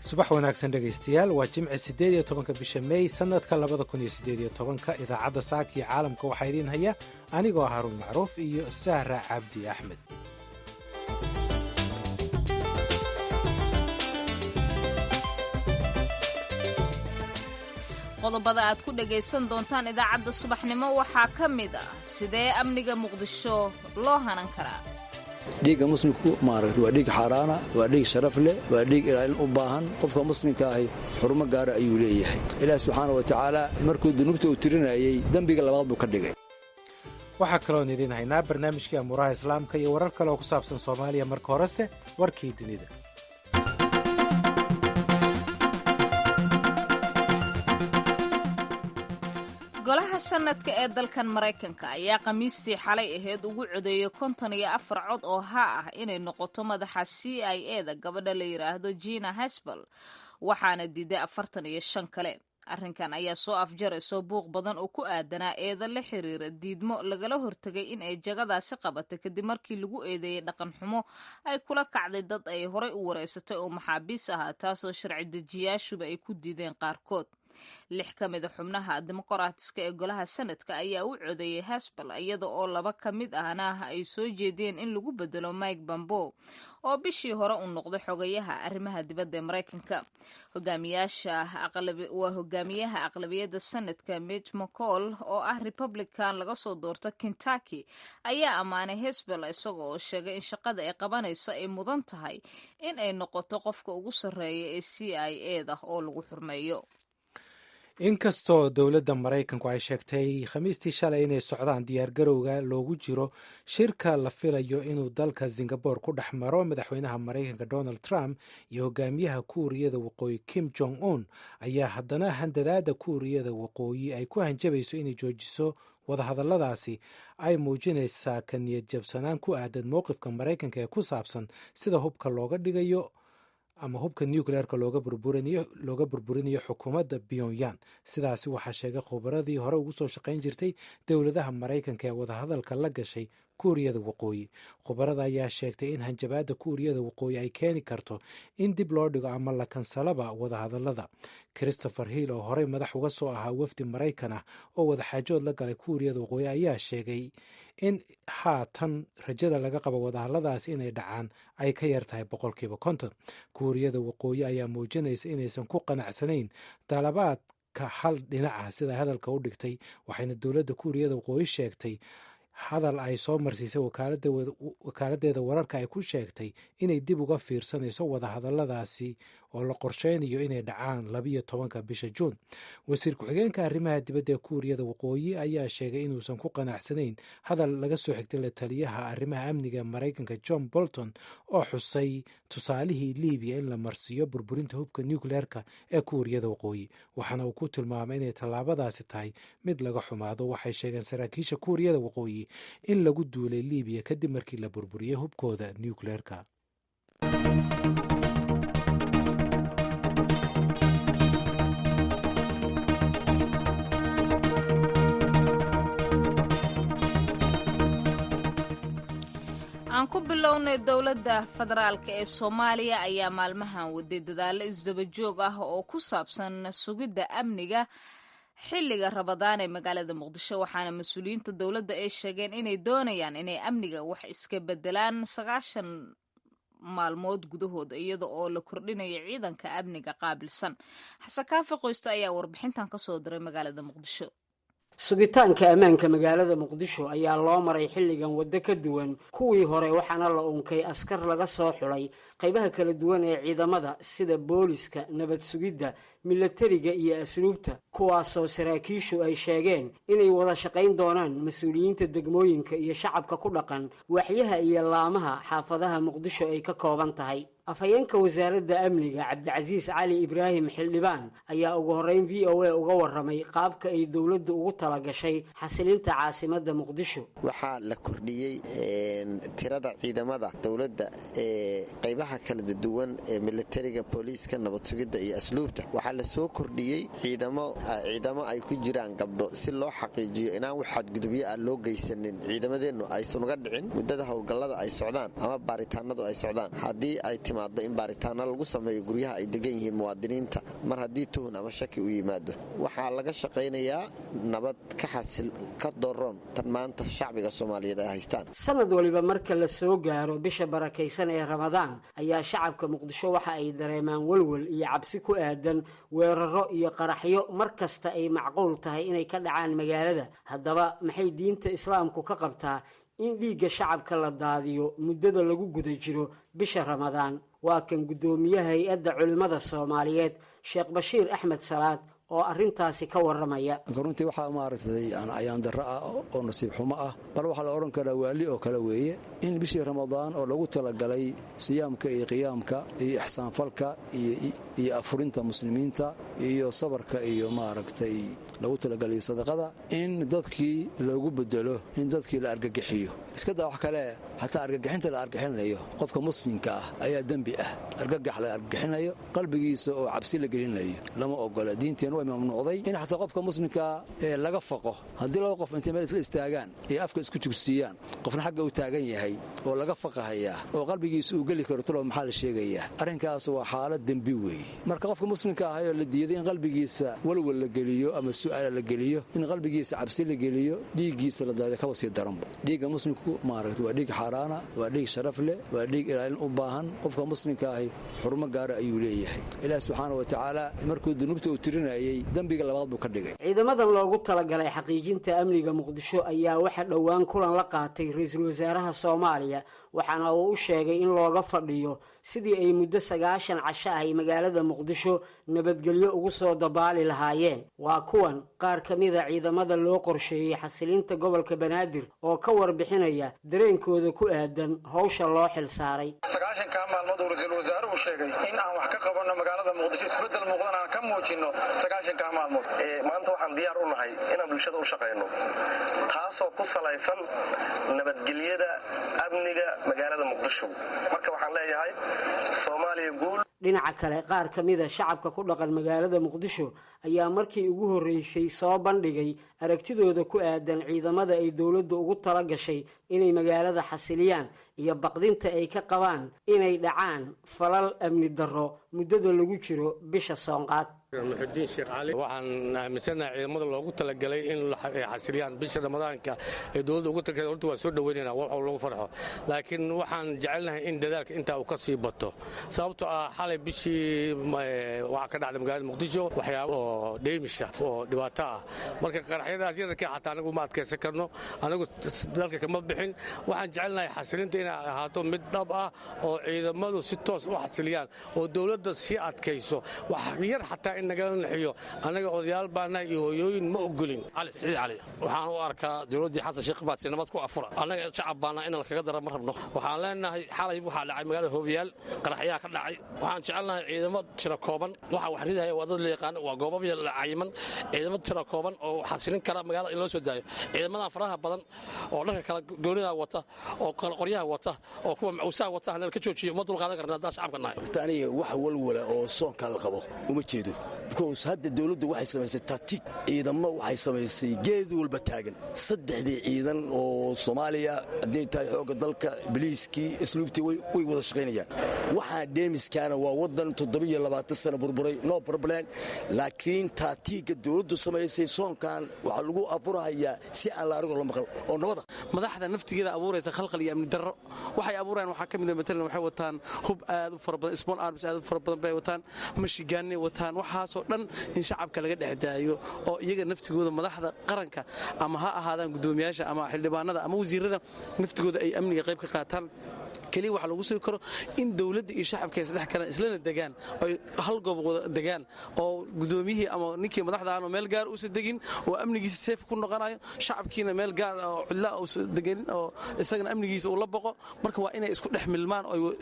Subax wanaagsan, dhegaystayaal. Waa Jimce, 18-ka bisha Mey, sanadka 2018-ka. Idaacadda saaka iyo caalamka waxaa idiin haya anigoo Haruun Macruuf iyo Sahra Cabdi Axmed. Qodobada aad ku dhagaysan doontaan idaacadda subaxnimo waxaa ka mid ah: sidee amniga Muqdisho loo hanan karaa? Dhiigga muslimku, maaragta, waa dhiig xaaraana, waa dhiig sharaf leh, waa dhiig ilaalin u baahan. Qofka muslimka ahi xurmo gaara ayuu leeyahay. Ilaah subxaana wa tacaala markuu dunuubta uu tirinayey, dembiga labaad buu ka dhigay. Waxaa kaloon idiin haynaa barnaamijkii amuuraha Islaamka iyo warar kale oo ku saabsan Soomaaliya. Marka horese, warkii dunida. Golaha Sanadka ee dalkan Maraykanka ayaa Khamiistii xalay ahayd ugu codeeyey 54 cod oo haa ah inay noqoto madaxa CIA da gabadha la yidhaahdo Gina Haspel, waxaana diiday 45 kale. Arrinkan ayaa soo afjarayso buuq badan oo ku aadanaa eeda la xiriira diidmo lagala hortegay in ay jagadaasi qabatay, kadib markii lagu eedeeyey dhaqan xumo ay kula kacday dad ay horey u wareysatay oo maxaabiis ahaa, taasoo sharci dejiyaashuba ay ku diideen qaarkood. Lix ka mida xubnaha Dimuqraatiska ee golaha Sanadka ayaa u codeeyey Haspel, iyada oo laba ka mid ahna ay soo jeediyeen in lagu bedelo Mike Pompeo, oo bishii hore uu noqday xogayaha arrimaha dibadda ee Maraykanka. Waa hogaamiyaha aqlabiyadda Sanadka Mitch McConnell, oo ah Republican laga soo doorto Kentucky, ayaa ammaanay Haspel, isaga oo sheegay in shaqada ay qabanayso ay mudan tahay in ay noqoto qofka ugu sarreeya ee CIA da oo lagu xurmeeyo. Inkastoo dowladda Maraykanku ay sheegtay Khamiistii shalay inay socdaan diyaargarowga loogu jiro shirka la filayo inuu dalka Singabore ku dhex maro madaxweynaha Maraykanka Donald Trump iyo hogaamiyaha Kuuriyada Waqooyi Kim Jong Un, ayaa haddana handadaada Kuuriyada Waqooyi ay ku hanjabayso inay joojiso wadahadalladaasi ay muujinaysaa ka niyad jabsanaan ku aadan mowqifka Maraykanka ee ku saabsan sida hubka looga dhigayo ama hubka nucleerka looga burburinayo xukuumadda Pyongyang. Sidaasi waxaa sheegay khubaradii hore ugu soo shaqayn jirtay dowladaha Maraykanka ee wadahadalka la gashay Kuuriyada Waqooyi. Khubarada ayaa sheegtay in hanjabaadda Kuuriyada Waqooyi ay keeni karto in dib loo dhigo ama la kansalaba wadahadalada. Christopher Hill, oo horey madax uga soo ahaa wafdi Maraykan ah oo wadaxaajood la galay Kuuriyada Waqooyi, ayaa sheegay in haatan rajada laga qabo wadahadaladaasi inay dhacaan ay ka yar tahay 50%. Kuuriyada Waqooyi ayaa muujinaysa inaysan ku qanacsanayn dalabaadka hal dhinaca, sida hadalka u dhigtay, waxayna dowladda Kuuriyada Waqooyi sheegtay hadal ay soo marsiisay wakaaladdeeda wararka ay ku sheegtay inay dib uga fiirsanayso wadahadaladaasi oo la qorsheynayo inay dhacaan 12-ka bisha Juun. Wasiir ku-xigeenka arrimaha dibadda ee Kuuriyada Waqooyi ayaa sheegay inuusan ku qanacsanayn hadal laga soo xigtay la taliyaha arrimaha amniga Maraykanka John Bolton, oo xusay tusaalihii Libiya in la marsiiyo burburinta hubka nucleerka ee Kuuriyada Waqooyi, waxaana uu ku tilmaamay inay tallaabadaasi tahay mid laga xumaado. Waxay sheegeen saraakiisha Kuuriyada Waqooyi in lagu duulay Libiya kadib markii la burburiyey hubkooda nucleerka. Aan ku bilownay, dowladda federaalka ee Soomaaliya ayaa maalmahan waday dadaallo isdaba joog ah oo ku saabsan sugidda amniga xilliga Ramadaan ee magaalada Muqdisho, waxaana mas-uuliyiinta dowladda ay sheegeen inay doonayaan inay amniga wax iska bedelaan 90 maalmood gudahood, iyada oo la kordhinayo ciidanka amniga qaabilsan. Xasan Kaafi Qoysto ayaa warbixintan kasoo diray magaalada Muqdisho. Sugitaanka ammaanka magaalada Muqdisho ayaa loo maray xilligan waddo ka duwan kuwii hore, waxaana la unkay askar laga soo xulay qaybaha kala duwan ee ciidamada, sida booliska, nabad sugidda, milatariga iyo asluubta, kuwaasoo saraakiishu ay sheegeen inay wada shaqayn doonaan mas-uuliyiinta degmooyinka iyo shacabka ku dhaqan waaxyaha iyo laamaha xaafadaha Muqdisho ay ka kooban tahay. Afhayeenka wasaaradda amniga, Cabdicasiis Cali Ibraahim Xildhibaan, ayaa ugu horreyn VOA uga warramay qaabka ay dowladdu ugu talagashay xasilinta caasimadda Muqdisho. Waxaa la kordhiyey tirada ciidamada dowladda ee qaybaha Qaybaha kala duwan ee militariga, booliiska, nabad sugidda iyo asluubta waxaa la soo kordhiyey ciidamo ay ku jiraan gabdho si loo xaqiijiyo inaan wax xadgudubyo ah loo geysanin, ciidamadeennu aysan uga dhicin muddada howlgallada ay socdaan ama baaritaanadu ay socdaan. Haddii ay timaado in baaritaano lagu sameeyo guryaha ay degan yihiin muwaadiniinta, mar haddii tuhun ama shaki u yimaado, waxaa laga shaqaynayaa nabad ka xasil ka doroon tan maanta shacbiga Soomaaliyeed ay haystaan. Sanad waliba marka la soo gaaro bisha barakaysan ee Ramadaan ayaa shacabka Muqdisho waxa ay dareemaan walwal iyo cabsi ku aadan weeraro iyo qaraxyo mar kasta ay macquul tahay inay ka dhacaan magaalada. Haddaba maxay diinta Islaamku ka qabtaa in dhiigga shacabka la daadiyo muddada lagu guda jiro bisha Ramadaan? Waa kan guddoomiyaha hay-adda culimmada Soomaaliyeed, Sheekh Bashiir Axmed Salaad, oo arrintaasi ka warramaya. Runtii waxaa maaragtay ayaan darro ah oo nasiib xumo ah, bal waxaa la odhan karaa waali oo kale weeye, in bishii Ramadaan oo lagu talagalay siyaamka iyo qiyaamka iyo ixsaanfalka iyo afurinta muslimiinta iyo sabarka iyo maaragtay lagu talagalay sadaqada, in dadkii loogu bedelo in dadkii la argagixiyo. Iska daa wax kale, xataa argagixinta la argixinayo qofka muslimka ah ayaa dembi ah. Argagax la argagixinayo qalbigiisa oo cabsi la gelinayo lama ogola. Diinteen way mamnuucday in xataa qofka muslimkaa ee laga faqo. Haddii laba qof intay meel isla istaagaan ee afka isku jugsiiyaan, qofna xagga uu taagan yahay oo laga faqahayaa oo qalbigiisa uu geli karo talow maxaa la sheegayaa, arrinkaas waa xaalad dembi weeye. Marka qofka muslimka ahayoo la diiday in qalbigiisa walwal la geliyo ama su'aala la geliyo, in qalbigiisa cabsi la geliyo, dhiiggiisa la daadiyo kaba sii daranba. Dhiigga muslimku maaragtay waa dhiig xaaraana, waa dhiig sharaf leh, waa dhiig ilaalin u baahan. Qofka muslimka ahi xurmo gaara ayuu leeyahay. Ilaah subxaana wa tacaala markuu dunuubta uu tirinayay dembiga labaad buu ka dhigay. Ciidamadan loogu talagalay xaqiijinta amniga Muqdisho ayaa waxa dhowaan kulan la qaatay ra-iisul wasaaraha Soomaaliya, waxaana uu u sheegay in looga fadhiyo sidii ay muddo 90 casho ah ay magaalada Muqdisho nabadgelyo ugu soo dabaali lahaayeen. Waa kuwan qaar ka mida ciidamada loo qorsheeyey xasilinta gobolka Banaadir oo ka warbixinaya dareenkooda ku aadan howsha loo xil saaray. 90-kaa maalmood uu ra-iisul wasaaruhu sheegay in aan wax ka qabanno magaalada Muqdisho, isbeddel muuqdan aan ka muujinno 90-kaa maalmood. Maanta waxaan diyaar u nahay inaan bulshada u shaqayno, taasoo ku salaysan nabadgelyada amniga magaalada Muqdisho. Marka waxaan leeyahay Soomaaliya guul. Dhinaca kale, qaar ka mida shacabka ku dhaqan magaalada Muqdisho ayaa markii ugu horreysay soo bandhigay aragtidooda ku aadan ciidamada ay dowladdu ugu tala gashay inay magaalada xasiliyaan iyo baqdinta ay ka qabaan inay dhacaan falal amni darro muddada lagu jiro bisha soonqaad. Muxudiin Sheekh Cali. Waxaan aaminsanahay ciidamada loogu talagalay in ay xasiliyaan bisha Ramadaanka ee dowladda ugu talagalay, horta waa soo dhaweynayna, wax lagu farxo, laakiin waxaan jecelnahay in dadaalka intaa uu ka sii bato, sababtoo ah xalay bishii waxaa ka dhacday magaalada Muqdisho waxyaabo oo dheemisha oo dhibaato ah. Marka qaraxyadaas yararkii xataa anagu ma adkaysan karno, anagu dalka kama bixin. Waxaan jecelnahay xasilinta inay ahaato mid dhab ah oo ciidamadu si toos u xasiliyaan oo dowladda sii adkayso. Wax yar xataa in nagala naxiyo annaga odayaal baanahay iyo hooyooyin ma ogolin. Cali Siciid Cali. Waxaan u arkaa dowladdii Xasan Sheekh Baatsi nabad ku afura. Annaga shacab baana inaan kaga dara ma rabno. Waxaan leenahay xalay waxaa dhacay magaalada Hoobiyaal, qaraxyaa ka dhacay. Waxaan jecelnahay ciidamo tiro kooban, waxa wax ridaya waa dad la yaqaan, waa goobab la cayiman, ciidamo tiro kooban oo xasilin kara magaalada in loo soo daayo. Ciidamadan faraha badan oo dharka kala goonida wata oo qoryaha wata oo kuwa macuusaha wata hanal ka joojiyo, ma dulqaadan karna haddaan shacabka nahay. Aniga wax walwala oo soonka la qabo uma jeedo, because hadda dowladdu waxay samaysay tatig, ciidamo waxay samaysay geed walba taagan, saddexdii ciidan oo Soomaaliya hadday tahay xoogga dalka, biliiskii, asluubtii, way wada shaqaynayaan. Waxaa dheemiskaana waa waddan 27 sano burburay, no problem, laakiin taatiigga dowladdu samaysay soonkan waxaa lagu afurahayaa si aan la arigoo la maqal oo nabada. Madaxda naftigeeda abuuraysa khalkhal iyo amni darro waxay abuurayaan waxaa ka mid ah, matalan, waxay wataan hub aad u fara badan, small arms aad u fara badan bay wataan, mashigaanay wataan. Waxaasoo dhan in shacabka laga dhex daayo oo iyaga naftigooda madaxda qaranka, ama ha ahaadaan guddoomiyaasha ama xildhibaanada ama wasiirada, naftigooda ay amniga qayb ka qaataan. Keliya waxaa lagu sugi karo in dowladda iyo shacabka isdhex galaan, islana degaan, ay hal goob wada degaan, oo guddoomiyihii ama ninkii madaxda aanu meel gaar uusa degin oo amnigiisa safe ku noqonayo, shacabkiina meel gaar oo cidla uusa deganin oo isagana amnigiisa uu la boqo. Marka waa inay isku dhex milmaan oo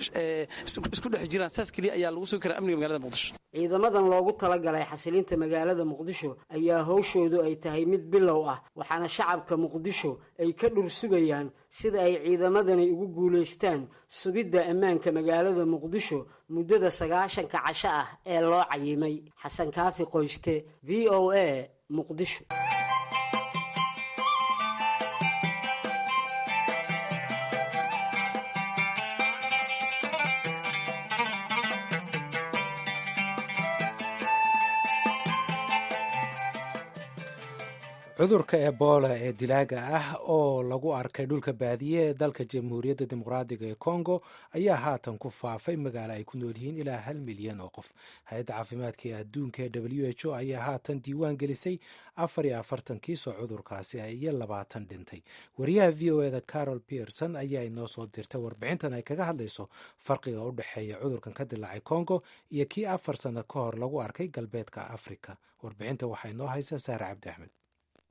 isku dhex jiraan. Saas keliya ayaa lagu sugi karaa amniga magaalada Muqdisho. Ciidamadan loogu talagalay xasilinta magaalada Muqdisho ayaa howshoodu ay tahay mid bilow ah, waxaana shacabka Muqdisho ay ka dhur sugayaan sida ay ciidamadani ugu guulaystaan. Sugidda ammaanka magaalada Muqdisho muddada 90-ka casho ah ee loo cayimay. Xasan Kaafi Qoyste, VOA, Muqdisho. Cudurka Ebola ee dilaaga ah oo lagu arkay dhulka baadiye ee dalka Jamhuuriyadda Dimuqraadiga ee Congo ayaa haatan ku faafay magaalo ay ku nool yihiin ilaa 1 milyan oo qof. Hay-adda caafimaadka ee adduunka ee WHO ayaa haatan diiwaan gelisay 44 kiis oo cudurkaasi ah iyo 20 dhintay. Wariyaha VOA-da Carol Pearson ayaa inoo soo dirtay warbixintan ay kaga hadlayso farqiga u dhexeeya cudurkan ka dilaacay Congo iyo kii 4 sano ka hor lagu arkay galbeedka Africa. Warbixinta waxaa inoo haysa Saare Cabdi Axmed.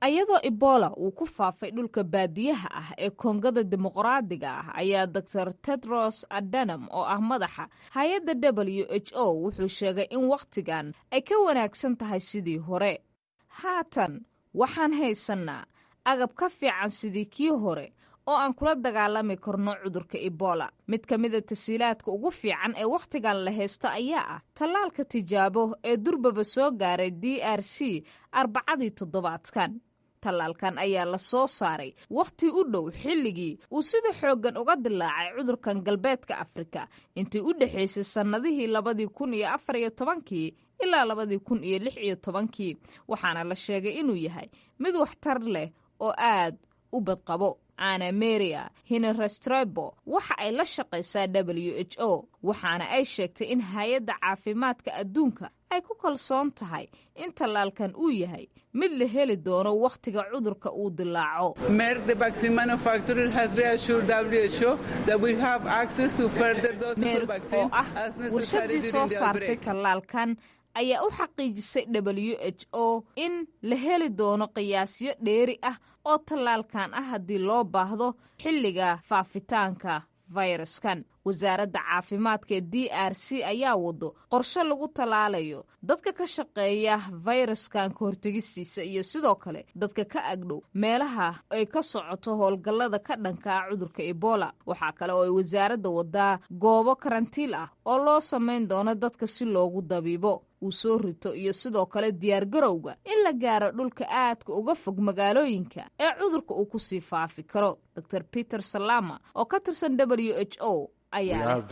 Ayadoo Ebola uu ku faafay dhulka baadiyaha ah ee Koongada Dimuqraadiga ah ayaa Doctor Tedros Adhanom, oo ah madaxa hay-adda WHO, wuxuu sheegay in wakhtigan ay ka wanaagsan tahay sidii hore. Haatan waxaan haysannaa agab ka fiican sidii kii hore oo aan kula dagaalami karno cudurka Ebola. Mid ka mida tasiilaadka ugu fiican ee wakhtigan la haysto ayaa ah tallaalka tijaabo ee durbaba soo gaaray DRC Arbacadii toddobaadkan. Tallaalkan ayaa la soo saaray wakhti u dhow xilligii uu sida xooggan uga dilaacay cudurkan galbeedka Afrika, intii u dhexaysay sannadihii 2014-kii ilaa 2016-kii, waxaana la sheegay inuu yahay mid waxtar leh oo aad u badqabo. Ana Maria Hinrestrepo waxa ay la shaqaysaa WHO, waxaana ay sheegtay in hay-adda caafimaadka adduunka ay ku kalsoon tahay in tallaalkan uu yahay mid la heli doono wakhtiga cudurka uu dilaaco. Merck, the vaccine manufacturer, has reassured WHO that we have access to further doses of vaccine oo ah warshadii soo saartay tallaalkan ayaa u xaqiijisay WHO in la heli doono qiyaasyo dheeri ah oo tallaalkan ah haddii loo baahdo xilliga faafitaanka fayraskan. Wasaaradda caafimaadka ee DRC ayaa wado qorshe lagu tallaalayo dadka ka shaqeeya fayraskan ka hortegistiisa iyo sidoo kale dadka ka agdhow meelaha ay ka socoto howlgallada ka dhanka ah cudurka Ebola. Waxaa kale oo ay wasaaradda wadaa goobo karantiil ah oo loo samayn doono dadka si loogu dabiibo uu soo rito, iyo sidoo kale diyaargarowga in la gaaro dhulka aadka uga fog magaalooyinka ee cudurka uu kusii faafi karo. Dr Peter Salama oo ka tirsan WHO ayaa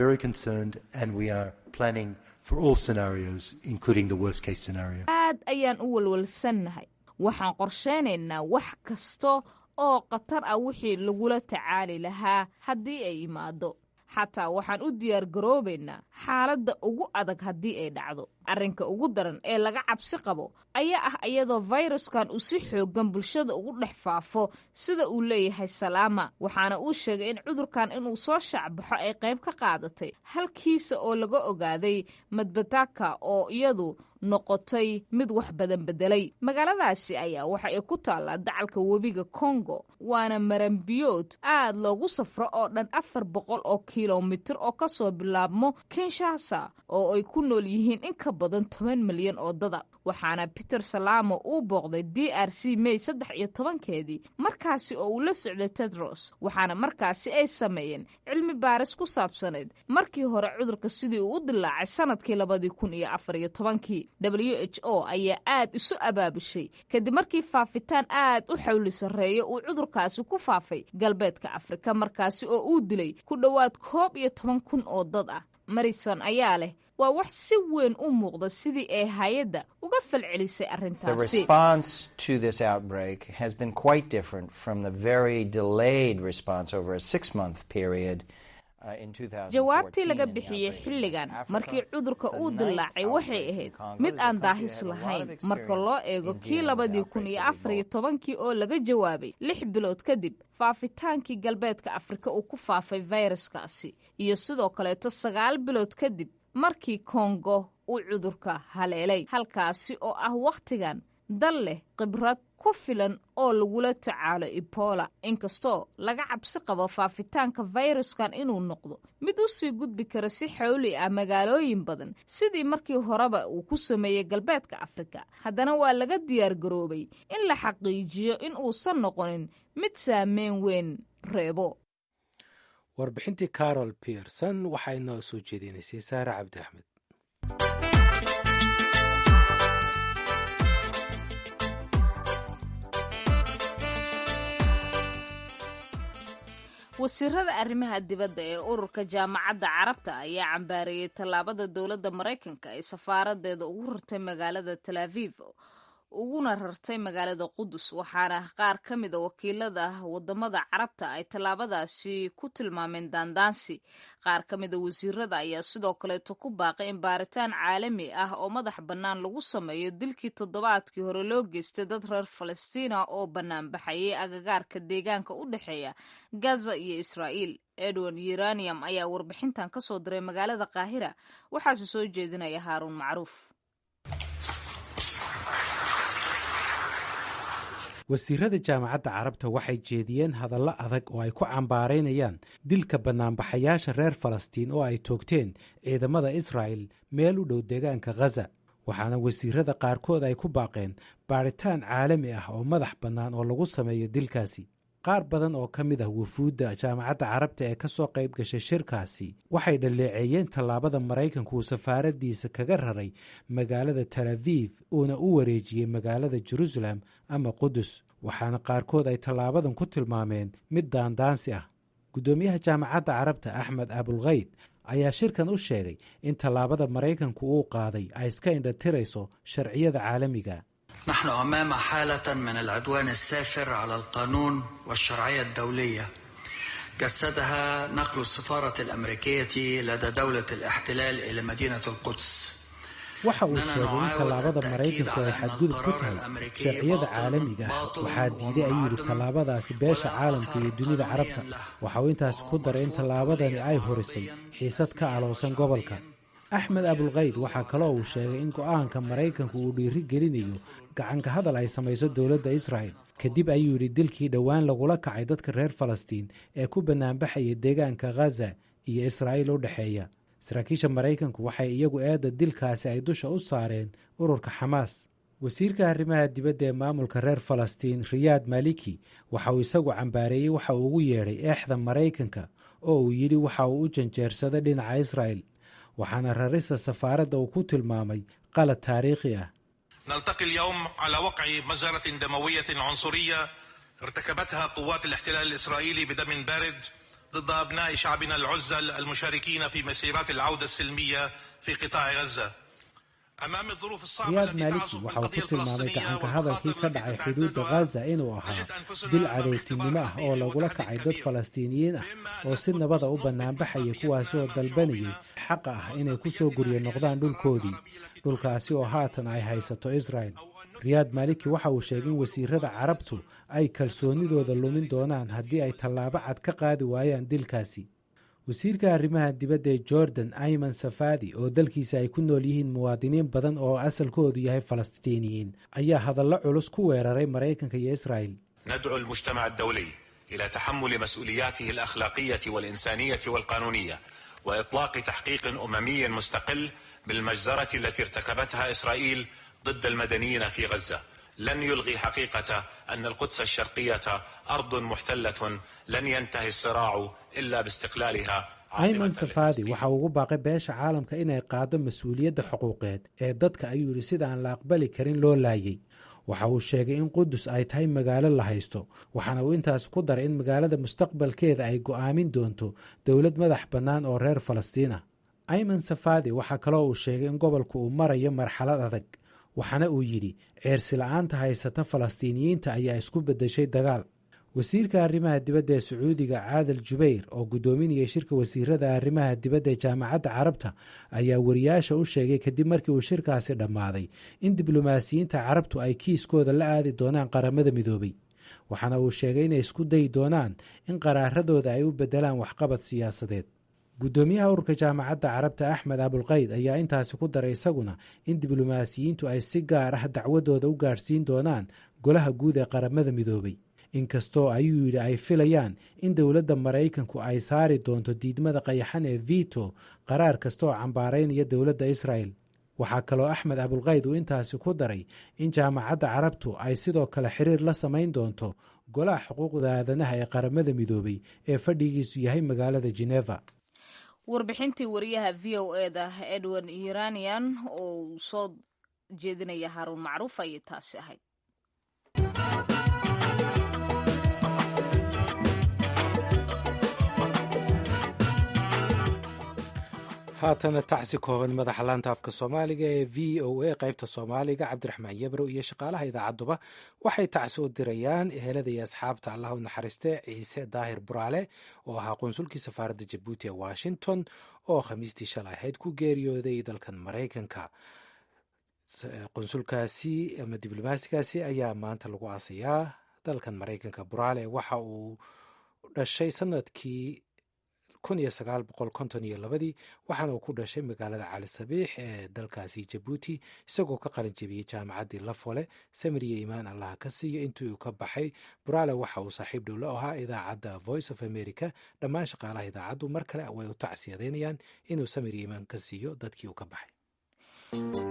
Aad ayaan u walwalsannahay. Waxaan qorsheynaynaa wax kasta oo khatar ah wixii lagula tacaali lahaa haddii ay imaado. Xataa waxaan u diyaar garoobaynaa xaaladda ugu adag haddii ay dhacdo. Arrinka ugu daran ee laga cabsi qabo ayaa ah iyadoo fayraskan uu si xooggan bulshada ugu dhex faafo, sida uu leeyahay Salaama. Waxaana uu sheegay in cudurkan inuu soo shaacbaxo ay qayb ka qaadatay halkiisa oo laga ogaaday Mbandaka, oo iyadu noqotay mid wax badan bedelay. Magaaladaasi ayaa waxa ay ku taallaa dacalka webiga Congo, waana maranbiyood aad loogu safro oo dhan 400 oo kilomitir oo kasoo bilaabmo Kinshasa, oo ay ku nool yihiin in ka badan 10 milyan oo dada. Waxaana Peter Salamo uu booqday DRC May 13-keedii, markaasi oo uu la socday Tedros, waxaana markaasi ay sameeyeen cilmi baaris ku saabsaneyd markii hore cudurka sidii uu u dilaacay sanadkii 2014-kii. WHO ayaa aad isu abaabushay kadib markii faafitaan aad u xawli sarreeya uu cudurkaasi ku faafay galbeedka Afrika, markaasi oo uu dilay ku dhowaad 11,000 oo dad ah. Marison ayaa leh waa wax si weyn u muuqda sidii ay hay-adda uga falcelisay The arrintaasi. response to this outbreak has been quite different from the very delayed response over a 6-month period in 2014. Jawaabtii laga bixiyey xilligan markii cudurka uu dilaacay waxay ahayd mid aan daahis lahayn marka loo eego kii 2014-kii oo laga jawaabay 6 bilood kadib faafitaankii galbeedka Afrika uu ku faafay fayraskaasi, iyo sidoo kaleeto 9 bilood kadib markii Kongo uu cudurka haleelay, halkaasi oo ah wakhtigan dal leh khibrad ku filan oo lagula tacaalo Ebola. Inkastoo laga cabsi qabo faafitaanka fayraskan inuu noqdo mid u sii gudbi kara si xawli ah magaalooyin badan sidii markii horeba uu ku sameeyey galbeedka Afrika, haddana waa laga diyaar garoobay in la xaqiijiyo in uusan noqonin mid saameyn weyn reebo. Warbixintii Carol Pearson waxaa inoo soo jeedinaysay Saare Cabdi Axmed. Wasiirada arrimaha dibadda ee ururka Jaamacadda Carabta ayaa cambaareeyey tallaabada dowladda Maraykanka ay safaaradeeda ugu rartay magaalada Tal Aviv uguna rartay magaalada Qudus, waxaana qaar ka mida wakiilada wadamada Carabta ay tallaabadaasi ku tilmaameen daandaansi. Qaar ka mida wasiirada ayaa sidoo kaleeto ku baaqay in baaritaan caalami ah oo madax bannaan lagu sameeyo dilkii toddobaadkii hore loo geystay dad reer Falastiina oo banaanbaxayay agagaarka deegaanka u dhexeeya Gaza iyo Israa'iil. Edwin Uranium ayaa warbixintan kasoo diray magaalada Qaahira, waxaase soo jeedinaya Haaruun Macruuf. Wasiirada Jaamacadda Carabta waxay jeediyeen hadallo adag oo ay ku cambaaraynayaan dilka bannaanbaxayaasha reer Falastiin oo ay toogteen ciidamada Israa'il meel u dhow deegaanka Khaza, waxaana wasiirada qaarkood ay ku baaqeen baadhitaan caalami ah oo madax bannaan oo lagu sameeyo dilkaasi. Qaar badan oo ka mid ah wufuudda Jaamacadda Carabta ee ka soo qayb gashay shirkaasi waxay dhaleeceeyeen tallaabada Maraykanku uu safaaraddiisa kaga raray magaalada Tal Aviv uuna u wareejiyey magaalada Jerusalem ama Qudus, waxaana qaarkood ay tallaabadan ku tilmaameen mid daandaansi ah. Guddoomiyaha Jaamacadda Carabta Axmed Abulkayd ayaa shirkan u sheegay in tallaabada Maraykanku uu qaaday ay iska indhatirayso sharciyada caalamiga. نحن أمام حالة من العدوان السافر على القانون والشرعية الدولية جسدها نقل السفارة الأمريكية لدى دولة الاحتلال إلى مدينة القدس. Waxa uu sheegay in tallaabada Maraykanku ay xadgudub ku tahay sharciyada caalamiga ah. Waxaa diiday, ayuu yidhi, tallaabadaasi beesha caalamka iyo dunida Carabta. Waxa uu intaasi ku daray in tallaabadani ay horisay xiisad ka aloosan gobolka. Axmed Abulkayd waxaa kaloo uu sheegay in go'aanka Maraykanku uu dhiiri gelinayo gacanka hadal ay samayso dowladda Israa'el kadib, ayuu yidhi, dilkii dhowaan lagula kacay dadka reer Falastiin ee ku bannaanbaxaya deegaanka Khaza iyo Israa'iil u dhexeeya. Saraakiisha Maraykanku waxay iyagu eedda dilkaasi ay dusha u saareen ururka Xamaas. Wasiirka arrimaha dibadda ee maamulka reer Falastiin Riyaad Maliki waxa uu isagu cambaareeyey waxa uu ugu yeedhay eexda Maraykanka oo uu yidhi waxa uu u janjeersaday dhinaca Israa'el, waxaana rarista safaaradda uu ku tilmaamay qalad taariikhi ah. نلتقي اليوم على وقع مجزرة دموية عنصرية ارتكبتها قوات الاحتلال الإسرائيلي بدم بارد ضد أبناء شعبنا العزل المشاركين في مسيرات العودة السلمية في قطاع غزة. أمام الظروف الصعبة Riyaad التي Maaliki تعصف waxa uu ku بالقضية tilmaamay الفلسطينية gacanka hadalkii ka dhacay xuduudda Khaza inuu ahaa dil cadowtinimo ah oo lagula kacay dad Falastiiniyiin ah oo si nabada u bannaanbaxaya, kuwaasi oo dalbanayay xaqa ah inay ku soo guryo noqdaan dhulkoodii, dhulkaasi oo haatan ay haysato Israel. Riyaad Maaliki waxa uu sheegay in wasiirada Carabtu ay kalsoonidooda lumin doonaan haddii ay tallaabo cad ka qaadi waayaan dilkaasi. Wasiirka arrimaha dibadda ee Jordan Ayman Safadi, oo dalkiisa ay ku nool yihiin muwaadiniin badan oo asalkoodu yahay Falastiiniyiin, ayaa hadallo culus ku weeraray Maraykanka iyo Israa'il. ندعو المجتمع الدولي إلى تحمل مسؤولياته الأخلاقية والإنسانية والقانونية وإطلاق تحقيق أممي مستقل بالمجزرة التي ارتكبتها إسرائيل ضد المدنيين في غزة. لن يلغي حقيقة أن القدس الشرقية أرض محتلة لن ينتهي الصراع إلا باستقلالها. Ayman Safadi waxa uu ugu baaqay beesha caalamka inay qaado mas-uuliyadda xuquuqeed ee dadka, ayuu yidhi, sida aan la aqbali karin loo laayay. Waxa uu sheegay in Qudus ay tahay magaalo la haysto, waxaana uu intaas ku daray in magaalada mustaqbalkeeda ay go'aamin doonto dowlad madax bannaan oo reer Falastiin ah. Ayman Safadi waxaa kaloo uu sheegay in gobolku uu marayo marxalad adag, waxaana uu yidhi ceersi la'aanta haysata Falastiiniyiinta ayaa isku beddeshay dagaal. Wasiirka arrimaha dibadda ee Sacuudiga Caadal Jubayr, oo guddoominayay shirka wasiirada arrimaha dibadda ee Jaamacadda Carabta, ayaa wariyaasha u sheegay kadib markii uu shirkaasi dhammaaday in diblomaasiyiinta Carabtu ay kiiskooda la aadi doonaan Qaramada Midoobay, waxaana uu sheegay inay isku dayi doonaan in qaraaradooda ay u beddelaan waxqabad siyaasadeed. Guddoomiyaha ururka Jaamacadda Carabta Axmed Abulkayd ayaa intaasi ku daray isaguna in diblomaasiyiintu ay si gaar ah dacwadooda u gaadhsiin doonaan Golaha Guud ee Qaramada Midoobay, inkastoo, ayuu yidhi, ay filayaan in dowladda Maraykanku ay saari doonto diidmada qayaxan ee veto qaraar kasta oo cambaaraynaya dowladda Israel. Waxaa kaloo Axmed Abulkayd uu intaasi ku daray in Jaamacadda Carabtu ay sidoo kale xiriir la samayn doonto Golaha Xuquuqda Aadanaha ee Qaramada Midoobay ee fadhigiisu yahay magaalada Geneva. Warbixintii wariyaha VOA-da Edward Iranian oo uu soo jeedinaya Haruun Macruuf ayay taasi ahayd. Haatana tacsi kooban. Madaxa laanta afka Soomaaliga ee VOA qaybta Soomaaliga, Cabdiraxmaan Yebrow, iyo shaqaalaha idaacadduba waxay tacsi u dirayaan ehelada iyo asxaabta Allah u naxariiste Ciise Daahir Buraale, oo ahaa qunsulkii safaaradda Jabuuti ee Washington, oo Khamiistii shalay ahayd ku geeriyooday dalkan Maraykanka. Qunsulkaasi ama diblomaasigaasi ayaa maanta lagu aasayaa dalkan Maraykanka. Buraale waxa uu dhashay sanadkii 1952-dii, waxaana uu ku dhashay magaalada Cali Sabiix ee dalkaasi Jabuuti, isagoo ka qalin jebiyey jaamacaddii Lafole. Samiriya iimaan Allaha ka siiyo intii uu ka baxay. Buraale waxa uu saaxiib dhow la ahaa idaacadda Voice of America. Dhammaan shaqaalaha idaacaddu mar kale way u tacsiyadeynayaan inuu samir iimaan ka siiyo dadkii uu ka baxay.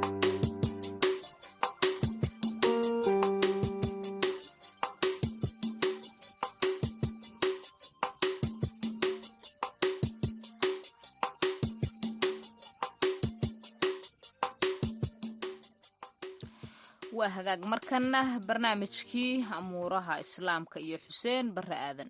Waa hagaag, markana barnaamijkii amuuraha Islaamka iyo Xuseen Barre Aadan.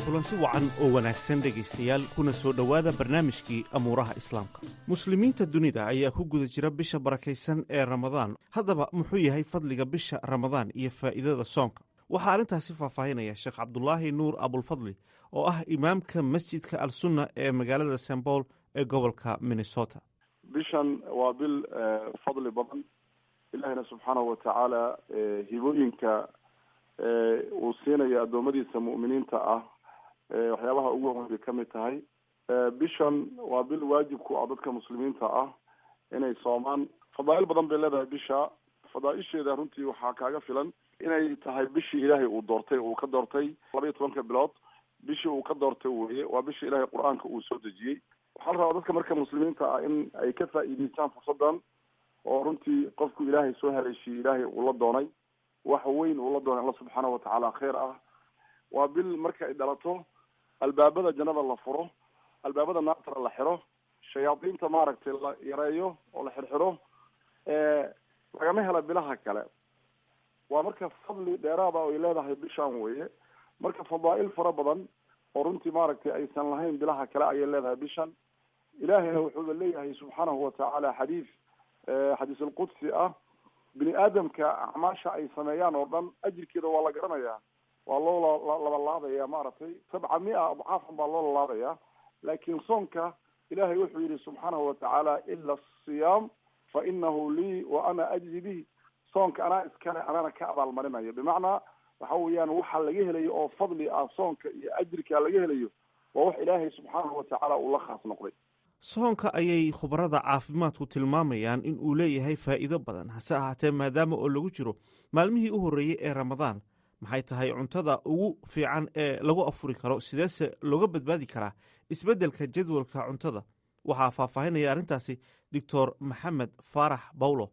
Kulanti wacan oo wanaagsan, dhegaystayaal, kuna soo dhowaada barnaamijkii amuuraha Islaamka. Muslimiinta dunida ayaa ku guda jira bisha barakaysan ee Ramadaan. Haddaba, muxuu yahay fadliga bisha Ramadaan iyo faa'iidada soonka? Waxaa arrintaasi faahfaahinaya Sheekh Cabdulaahi Nuur Abulfadli, oo ah imaamka masjidka Al Sunna ee magaalada St Paul ee gobolka Minnesota. Bishan waa bil fadli badan. Ilaahina subxaanahu watacaala hibooyinka uu siinayo addoommadiisa mu'miniinta ah waxyaabaha ugu horreyn bay kamid tahay. Bishan waa bil waajib ku ah dadka muslimiinta ah inay soomaan. Fadaa'il badan bay leedahay bisha. Fadaaisheeda runtii waxaa kaaga filan inay tahay bishii Ilaahay uu doortay, uu ka doortay 12-ka bilood, bishii uu ka doortay weye. Waa bishii Ilaahay Qur-aanka uu soo dejiyey. Waxaa la rabaa dadka marka muslimiinta ah in ay ka faa'iidaystaan fursaddan, oo runtii qofku Ilaahay soo haleeshiyey, Ilaahay uu la doonay wax weyn, uu la doonay Alla subxaanahu watacaala khayr ah. Waa bil marka ay dhalato albaabada jannada la furo, albaabada naartana la xiro, shayaadiinta maaragtay la yareeyo oo la xirxiro. Lagama hela bilaha kale. Waa marka fadli dheeraada ay leedahay bishan weye. Marka fadaa'il fara badan oo runtii maaragtay aysan lahayn bilaha kale ayay leedahay bishan. Ilaahayna wuxuuba leeyahay subxaanahu watacaala xadiis, xadiis alqudsi ah: bini aadamka acmaasha ay sameeyaan oo dhan ajirkeeda waa la garanayaa, waa loo labalaabaya, maaragtay 700 adcaafan baa loo lalaabaya. Laakiin soonka Ilahay wuxuu yihi subxaanahu watacaala: "Ila asiyaam fa inahu lii wa ana ajzi bihi." Soonka anaa iskale, anana ka abaalmarinayo. Bimacnaa waxa weeyaan, waxa laga helayo oo fadli ah soonka iyo ajirka laga helayo waa wax Ilaahay subxaanahu watacaala uu la khaas noqday. Soonka ayay khubarada caafimaadku tilmaamayaan in uu leeyahay faa'iido badan. Hase ahaatee, maadaama oo lagu jiro maalmihii u horreeyey ee Ramadaan, maxay tahay cuntada ugu fiican ee lagu afuri karo? Sideese looga badbaadi karaa isbeddelka jadwalka cuntada? Waxaa faahfaahinaya arrintaasi Doctor Maxamed Faarax Bawlo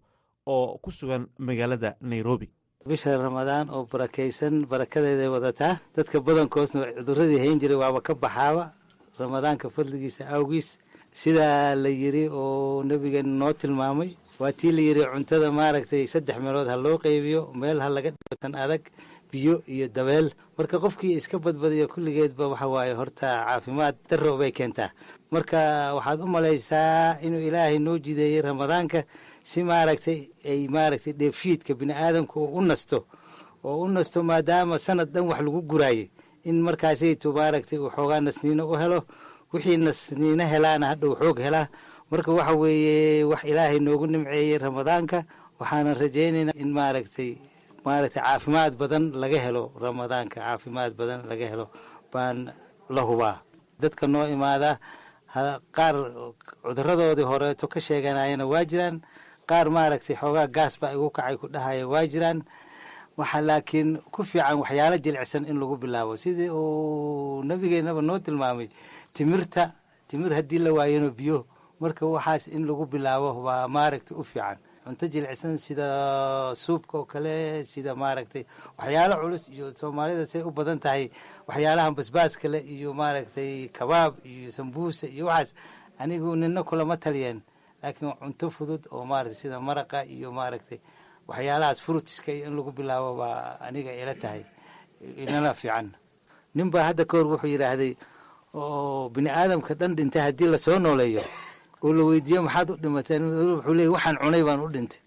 oo ku sugan magaalada Nairobi. Bisha Ramadaan oo barakaysan, barakadeeday wadataa. Dadka badankoosna cuduradii hayn jiray waaba ka baxaaba Ramadaanka fadligiisa awgiis. Sidaa la yiri oo nabigeena noo tilmaamay, waa tii la yiri cuntada maaragtay saddex meelood ha loo qaybiyo, meel ha laga dhigo tan adag, biyo iyo dabeel. Marka qofkii iska badbadiyo kulligeedba waxa waaye horta caafimaad darro bay keentaa. Marka waxaad u malaysaa inuu Ilaahay noo jideeyey Ramadaanka si maaragtay ay maaragtay dheefshiidka bini aadamka oo u nasto, oo u nasto, maadaama sanad dhan wax lagu guraayay, in markaasaytu maaragtay uu xoogaa nasniino u helo. Wixii nasniino helaana hadhow xoog helaa. Marka waxa weeye wax Ilaahay noogu nimceeyey Ramadaanka. Waxaana rajaynaynaa in maaragtay caafimaad badan laga helo Ramadaanka, caafimaad badan laga helo baan la hubaa. Dadka noo imaada qaar cuduradoodii horeeto ka sheeganayana waa jiraan, qaar maaragtay xoogaa gaas baa igu kacay ku dhahaya waa jiraan. Waxaa laakiin ku fiican waxyaalo jilicsan in lagu bilaabo, sidii uu nabigeenaba noo tilmaamay. Timirta, timir haddii la waayano biyo. Marka waxaas in lagu bilaabo baa maaragtay u fiican. Cunto jilicsan sida suubka oo kale, sida maaragtay waxyaalo culus iyo Soomaalida say u badan tahay waxyaalahan basbaaska leh iyo maaragtay kabaab iyo sambuusa iyo waxaas, anigu nina kulama taliyeen. Laakiin cunto fudud oo maaragtay sida maraqa iyo maaragtay waxyaalahaas fruits-ka iyo in lagu bilaabo baa aniga ila tahay inala fiican. Nin baa hadda kahor wuxuu yidhaahday oo bini aadamka dhan dhintay haddii lasoo nooleeyo oo la weydiiyo maxaad u dhimateen, wuxuu leeyay waxaan cunay baan u dhintay,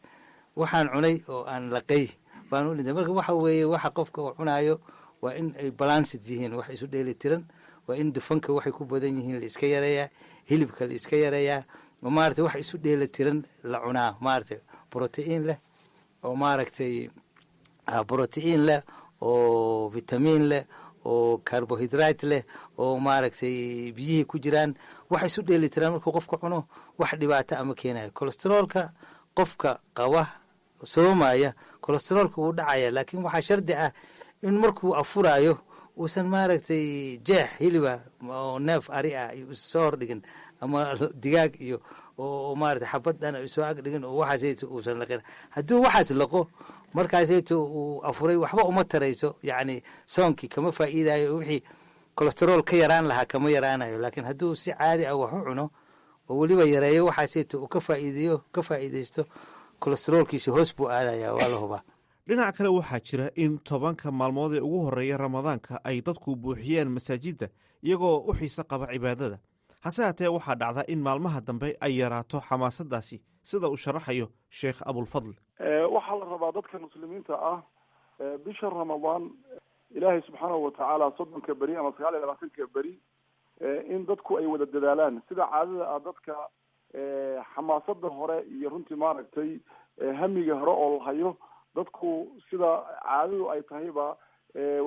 waxaan cunay oo aan laqay baan u dhintay. Marka waxa weeye, waxa qofka uu cunaayo waa in ay balanced yihiin, wax isu dheeli tiran. Waa in dufanka waxay ku badan yihiin la iska yareeyaa, hilibka la iska yareeyaa, oo maaragtay wax isu dheeli tiran la cunaa, maaragtay protein leh oo maaragtay protein leh oo vitamin leh oo carbohydrate leh oo maaragtay biyihii ku jiraan, wax isu dheeli tiraan. Markuu qofka cuno wax dhibaato ama keenayo cholesterol-ka, qofka qaba soomaya cholesterol-ka wuu dhacaya. Laakiin waxaa shardi ah in markuu afuraayo uusan maaragtay jeex hiliba oo neef ari ah iyo soo hordhigin ama digaag iyo oo maaragtay xabad dhan soo ag dhigin oo waxaasayto uusan laqin. Hadduu waxaas laqo markaasayto uu afuray, waxba uma tarayso, yacni soonkii kama faa'iidayo, wixii cholesterol ka yaraan lahaa kama yaraanayo. Laakiin hadduu si caadi ah wax u cuno oo weliba yareeyo waxaasayto uu ka faa'iideeyo, ka faa'iidaysto, cholesterol-kiisi hoos buu aadaya, waa la hubaa. Dhinaca kale, waxaa jira in 10-ka maalmood ee ugu horreeya Ramadaanka ay dadku buuxiyeen masaajidda iyagoo u xiise qaba cibaadada. Hase haatee waxaa dhacda in maalmaha dambe ay yaraato xamaasaddaasi, sida uu sharaxayo Sheekh Abulfadl. Waxaa la rabaa dadka muslimiinta ah bisha Ramadaan Ilaahay subxaanahu watacaala 30-ka beri ama 29-ka beri in dadku ay wada dadaalaan. Sida caadada ah, dadka xamaasada hore iyo runtii maaragtay hamiga hore oo la hayo, dadku sida caadadu ay tahayba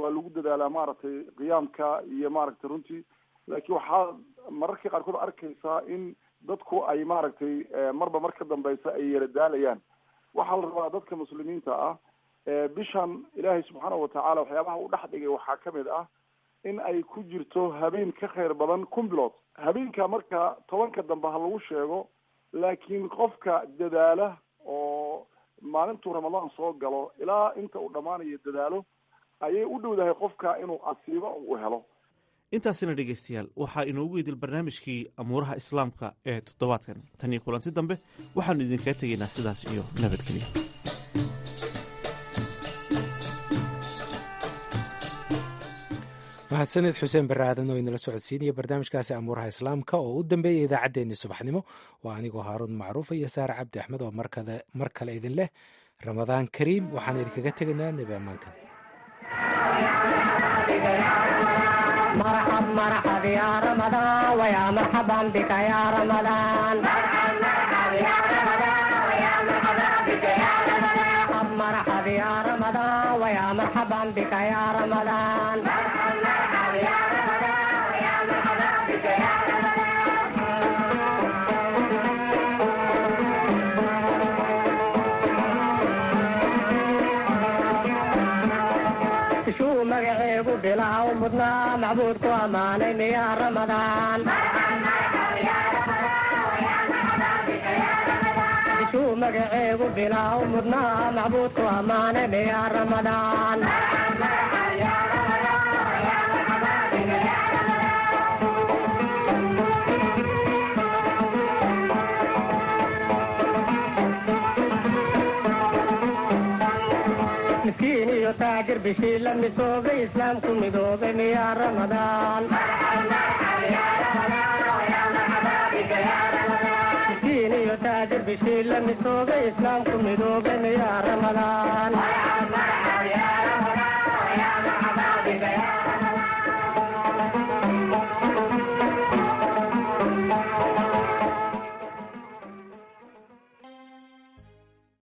waa lagu dadaalaa maaragtay qiyaamka iyo maaragtay runtii. Laakiin waxaa mararka qaarkood arkaysaa in dadku ay maaragtay marba mar ka dambeysa ay yara daalayaan. Waxaa la rabaa dadka muslimiinta ah bishan Ilaahay subxaanahu watacaala waxyaabaha u dhex dhigay waxaa kamid ah in ay ku jirto habeen ka khayr badan 1000 bilood. Habeenka marka 10-ka dambe ha lagu sheego, laakiin qofka dadaala oo maalintuu Ramadaan soo galo ilaa inta uu dhammaanayo dadaalo, ayay u dhowdahay qofka inuu asiibo uu helo. Intaasina dhegaystayaal waxaa inoogu idil barnaamijkii amuuraha Islaamka ee toddobaadkan. Tan iyo kulanti dambe, waxaannu idinkaga tegaynaa sidaas iyo nabadgelyo. Mahadsanid Xuseen Barre Aadan oo inala socodsiinaya barnaamijkaasi amuuraha Islaamka oo u dambeeyay idaacaddeenii subaxnimo. Waa anigoo Haaruun Macruuf iyo Saare Cabdi Axmed oo mar kale idin leh Ramadaan kariim. Waxaan idinkaga tegaynaa nebi ammaankan. مرحب مرحب يا رمضان ويا مرحبا بك يا رمضان. مرحب مرحب يا رمضان ويا مرحبا بك يا رمضان. مرحب يا رمضان ويا مرحبا بك يا رمضان. مرحب مرحب يا رمضان ويا مرحبا بك يا رمضان. Ishuu magaceegu bilaha u mudnaa, macbuudku ammaanay miyaa Ramadaan? Ishuu magaceegu bilaha u mudnaa, macbuudku ammaanay miyaa Ramadaan? Miskiin iyo taajir bishii la misoobay, islaamku midoobay miyaa Ramadaan? Miskiin iyo taajir bishii la misoobay, islaamku midoobay miyaa Ramadaan?